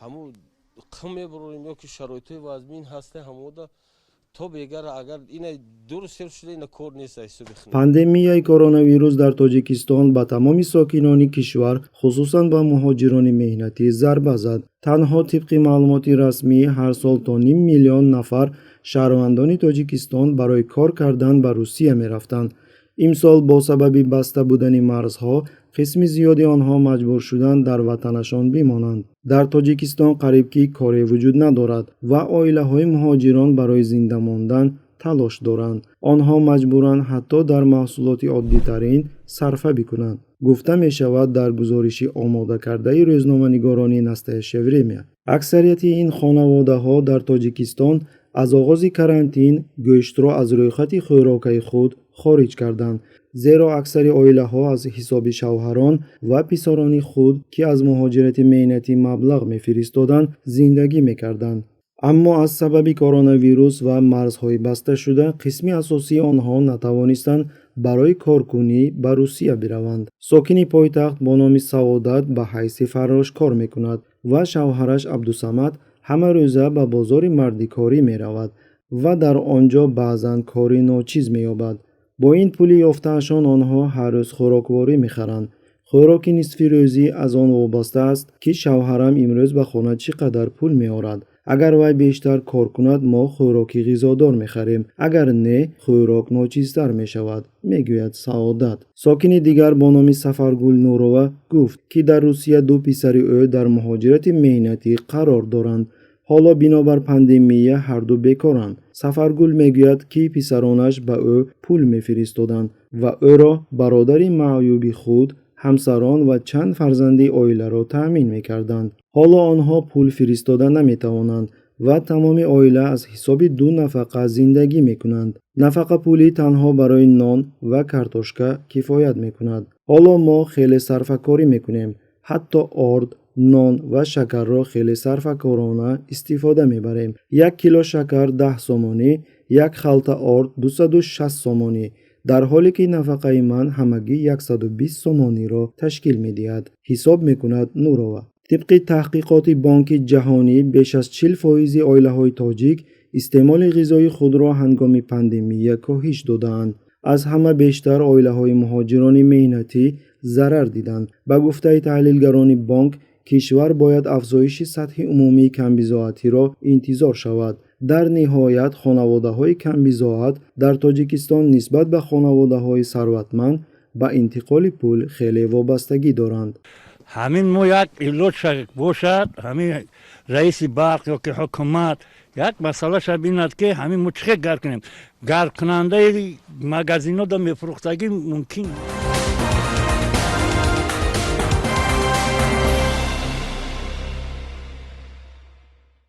Ҳамун қим мебурорем ё ки шароитҳои вазмин ҳаста, ҳамода то бегара, агар ина 2 рӯз сер шуда, ина кор нест ҳисоби. Пандемияи коронавирус дар Тоҷикистон ба тамоми сокинони кишвар, хусусан ба муҳоҷирони меҳнатӣ, зарба зад. Танҳо тибқи маълумоти расмӣ, ҳар сол то ним миллион нафар шаҳрвандони Тоҷикистон барои кор кардан ба Русия мерафтанд. Имсол бо сабаби баста будани марзҳо қисми зиёди онҳо маҷбур шуданд дар ватанашон бимонанд. Дар Тоҷикистон қариб ки коре вуҷуд надорад ва оилаҳои муҳоҷирон барои зинда мондан талош доранд. Онҳо маҷбуранд ҳатто дар маҳсулоти оддитарин сарфа бикунанд, гуфта мешавад дар гузориши омодакардаи рӯзноманигорони «Настоящее время». Аксарияти ин хонаводаҳо дар Тоҷикистон аз оғози карантин гӯштро аз рӯйхати хӯрокаи худ хориҷ карданд, зеро аксари оилаҳо аз ҳисоби шавҳарон ва писарони худ, ки аз муҳоҷирати меҳнатӣ маблағ мефиристоданд, зиндагӣ мекарданд. Аммо аз сабаби коронавирус ва марзҳои басташуда қисми асосии онҳо натавонистанд барои коркунӣ ба Русия бираванд. Сокини пойтахт бо номи Саодат ба ҳайси фаррош кор мекунад ва шавҳараш Абдусамад ҳама рӯза ба бозори мардикорӣ меравад ва дар он ҷо баъзан кори ночиз меёбад. Бо ин пули ёфтаашон онҳо ҳар рӯз хӯрокворӣ мехаранд. Хӯроки нисфирӯзӣ аз он вобаста аст, ки шавҳарам имрӯз ба хона чӣ қадар пул меорад. Агар вай бештар кор кунад, мо хӯроки ғизодор мехарем, агар не, хӯрок ночизтар мешавад, мегӯяд Саодат. Сокини дигар бо номи Сафаргул Нурова гуфт, ки дар Русия ду писари ӯ дар муҳоҷирати меҳнатӣ қарор доранд. Ҳоло бинобар пандемия ҳарду бекоранд. Сафаргул мегӯяд, ки писаронаш ба ӯ пул мефиристоданд ва ӯро, бародари маъюби худ, ҳамсарон ва чанд фарзанди оиларо таъмин мекарданд. Ҳоло онҳо пул фиристода наметавонанд ва тамоми оила аз ҳисоби ду нафақа зиндагӣ мекунанд. Нафақапулӣ танҳо барои нон ва картошка кифоят мекунад. Ҳоло мо хеле сарфакорӣ мекунем, ҳатто орд, нон ва шакарро хеле сарфакорона истифода мебарем. 1 кило шакар 10 сомонӣ, як халта орд 260 сомонӣ, дар ҳоле ки нафақаи ман ҳамагӣ 120 сомониро ташкил медиҳад, ҳисоб мекунад Нурова. Тибқи таҳқиқоти Бонки Ҷаҳонӣ, беш аз 40 фоизи оилаҳои тоҷик истеъмоли ғизои худро ҳангоми пандемия коҳиш додаанд. Аз ҳама бештар оилаҳои муҳоҷирони меҳнатӣ зарар диданд. Ба гуфтаи таҳлилгарони бонк, кишвар бояд афзоиши сатҳи умумии камбизоатиро интизор шавад. Дар ниҳоят, хонаводаҳои камбизоат дар Тоҷикистон нисбат ба хонаводаҳои сарватманд ба интиқоли пул хеле вобастагӣ доранд. Ҳамин мо як илоҷ бошад, ҳамин раиси барқ ё ки ҳукумат як масъалаша бинад, ки ҳамин мо чӣ хел гарм кунем. Гармкунандаи магазинода мефурӯхтагӣ мумкин.